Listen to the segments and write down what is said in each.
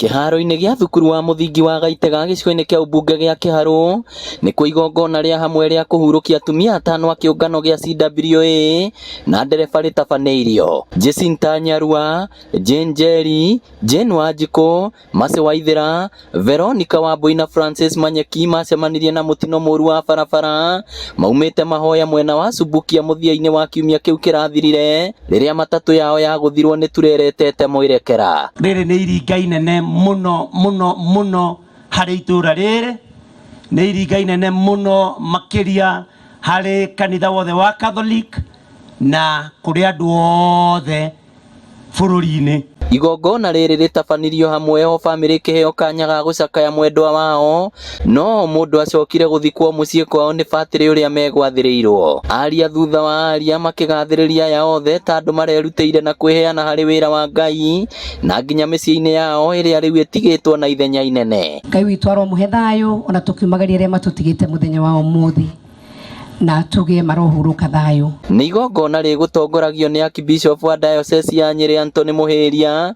Kĩharo-inĩ gĩa thukuru wa mũthingi wa Gaitega gĩcigo-inĩ kĩa ũmbunge gĩa Kĩharũ nĩkuo igongona rĩa hamwe rĩa kũhurũkia atumia atano a kĩũngano gĩa CWA na ndereba rĩtabanĩirio. Jacinta Nyarua, Jane Njeri, Jane Wanjikũ, Mercy Waithera, Veronica Wambui na Francis Manyeki macemanirie na mũtino mũru wa barabara maumĩte mahoya mwena wa Subukia mũthia-inĩ wa kiumia kĩu kĩrathirire rĩrĩa matatũ yao yagũthirwo nĩ turera ĩtete mũirekera. Rĩrĩ nĩ iringa inene mũno mũno mũno harĩ itũũra rĩrĩ, nĩ iringa inene mũno makĩria harĩ kanitha wothe wa Catholic na kũrĩ andũ othe bũrũri-inĩ. Igongona rĩrĩ rĩtabanirio hamwe o bamĩrĩ ĩkĩheo kanya ga gũcakaya mwendwa wao, no o mũndũ acokire gũthikwo mũciĩ kwao nĩ batĩrĩ ũrĩa megwathĩrĩirwo. Aria thutha wa aria makĩgathĩrĩria aya othe ta andũ marerutĩire na kwĩheana harĩ wĩra wa Ngai na nginya mĩciĩ-inĩ yao ĩrĩa rĩu ĩtigĩtwo na ithenya inene. Ngai witũ aromũhe thayũ ona tũkiumagaria arĩa matũtigĩte mũthenya wa ũmũthĩ na tuge marohurũka thayũ. Nĩ igongona rĩgũtongoragio nĩ Archbishop wa Diocese ya Nyĩrĩ Anthony Mũhĩria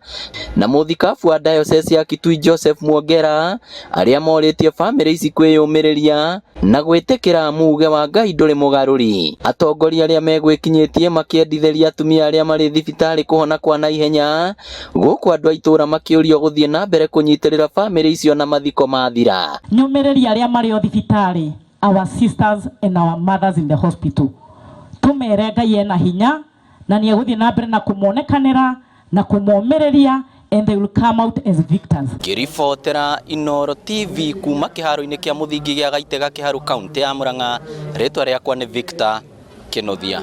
na mũthikabu wa Diocese ya Kitui Joseph Mwongera arĩa morĩtie bamĩrĩ ici kwĩyũmĩrĩria na gwĩtĩkĩra muuge wa Ngai ndũrĩ mũgarũri. Atongoria arĩa megwĩkinyĩtie makĩendithĩria atumia arĩa marĩ thibitarĩ kũhona kwa naihenya gũkũ andũ a itũũra makĩũrio gũthiĩ na mbere kũnyitĩrĩra bamĩrĩ icio na mathiko mathira. Nyũmĩrĩrie arĩa marĩ o thibitarĩ, our sisters and our mothers in the hospital, tũmere Ngai ena hinya na nĩ egũthiĩ na mbere na kũmonekanĩra na kũmomĩrĩria and they will come out as victors. Ngĩribotera Inooro TV kuma kĩharo-inĩ kĩa mũthingi gĩa Gaitega Kĩharũ kaunti ya Murang'a, rĩtwa rĩakwa nĩ Victor Kĩnuthia.